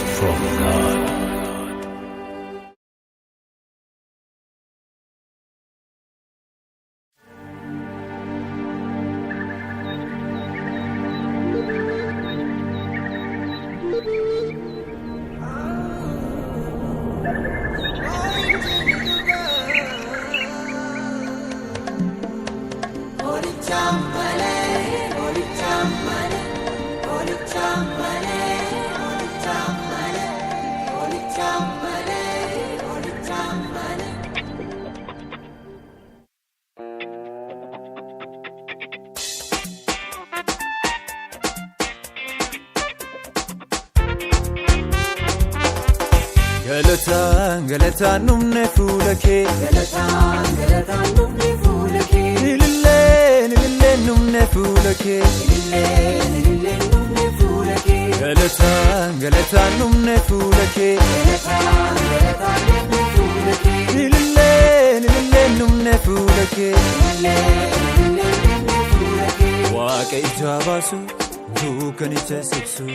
gift from God. Galataan galataan dhumne fuula kee. Galataan galataan dhumne fuula kee. Ililleen ililleen dhumne fuula kee. Ililleen ililleen dhumne fuula kee. Galataan galataan dhumne fuula kee. Galataan galataan dhumne fuula kee. Ililleen ililleen dhumne fuula kee. Ililleen ililleen dhumne fuula kee. Waaqa ijaa baasu dukkanicha sibsu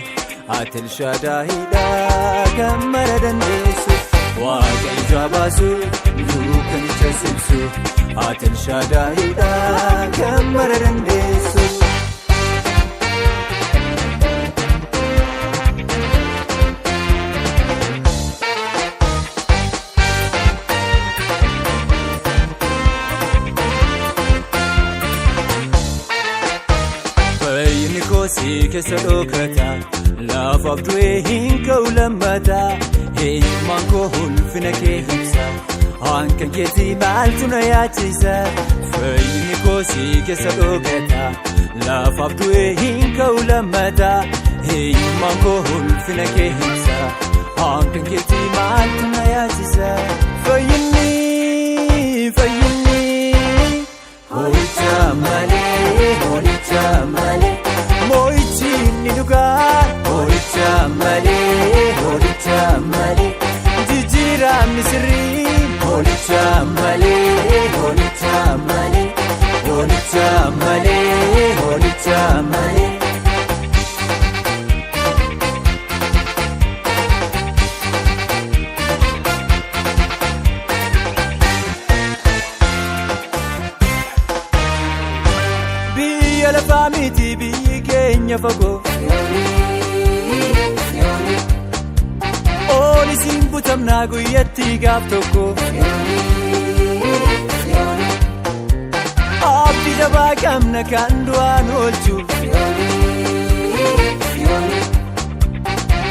ati Elshaadaayiidhaa kan mara dandeessu. Waaqa ijaa baasu dukkanicha sibsu ati Elshaadaayiidhaa kan mara dandeessu. Fayyinni koo si keessa dhokata lafaaf du'ee hin ka'u lammata eenyummaan koo ulfina kee ibsa hankan keetii maaltu na yaachisa. Fayyinni koo si keessa dhokata lafaaf du'ee hin ka'u lammata eenyummaan koo ulfina kee ibsa hankan keetii maaltu na yaachisa. Fayyinni fayyinni ho'icha malee ho'icha malee moo'ichi inni dhugaa ho'icha malee ho'icha malee jijjiiramni sirrii ho'icha malee ho'icha malee ho'icha malee ho'icha malee. Biyya lafaa miti biyyi keenya fagoo. Oolisiin butamnaa guyyatti gaaf tokko. Abdii jabaa qabna kan du'aan oolchu.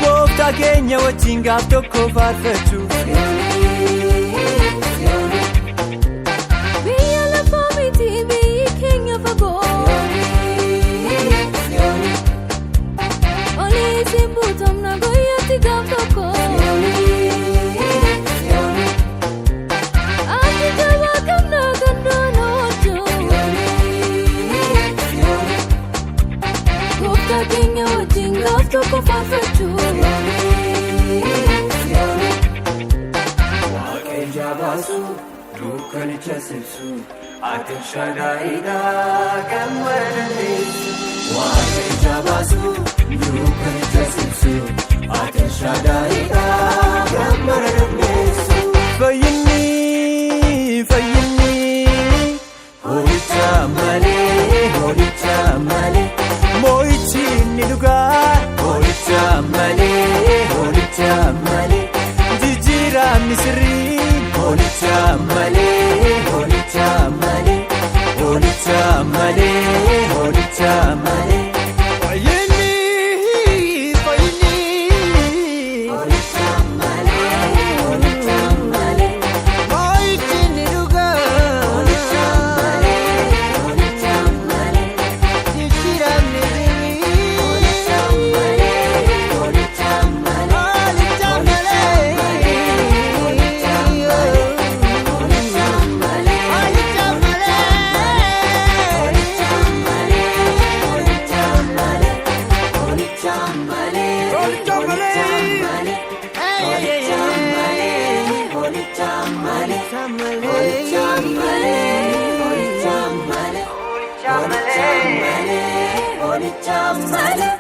Gooftaa keenya wajjin gaaf tokko faarfachuu. Biyya lafaa miti biyyi keenya fagoo. Olii buutamna guyyaatti gaaf tokko. Ati jabaa qabna kan du'an oolchu. Gooftaa keenya wajjin gaaf tokko faarfachuu. Waaqa ijaa baasu dukkanicha sibsu ati Elshaadaayiidhaa kan mara dandeessu. Waaqa ijaa baasu dukkanicha sibsu ati Elshaadaayiidhaa kan mara dandeessu. Fayyinni fayyinni ho'icha malee ho'icha malee moo'ichi inni dhugaa ho'icha malee ho'icha malee jijjiiramni sirrii ho'icha malee ho'icha malee ho'icha malee ho'icha malee. Fayyinni fayyinni Ho'icha malee ho'icha malee moo'ichi inni dhugaa ho'icha malee ho'icha malee jijjiiramni sirrii ho'icha malee ho'icha malee. ho'icha malee Ho'icha malee ho'icha malee ho'icha malee. Ho'icha malee ho'icha malee ho'icha malee Ho'icha malee. Ho'icha malee ho'icha malee ho'icha malee ho'icha malee ho'icha malee ho'icha malee.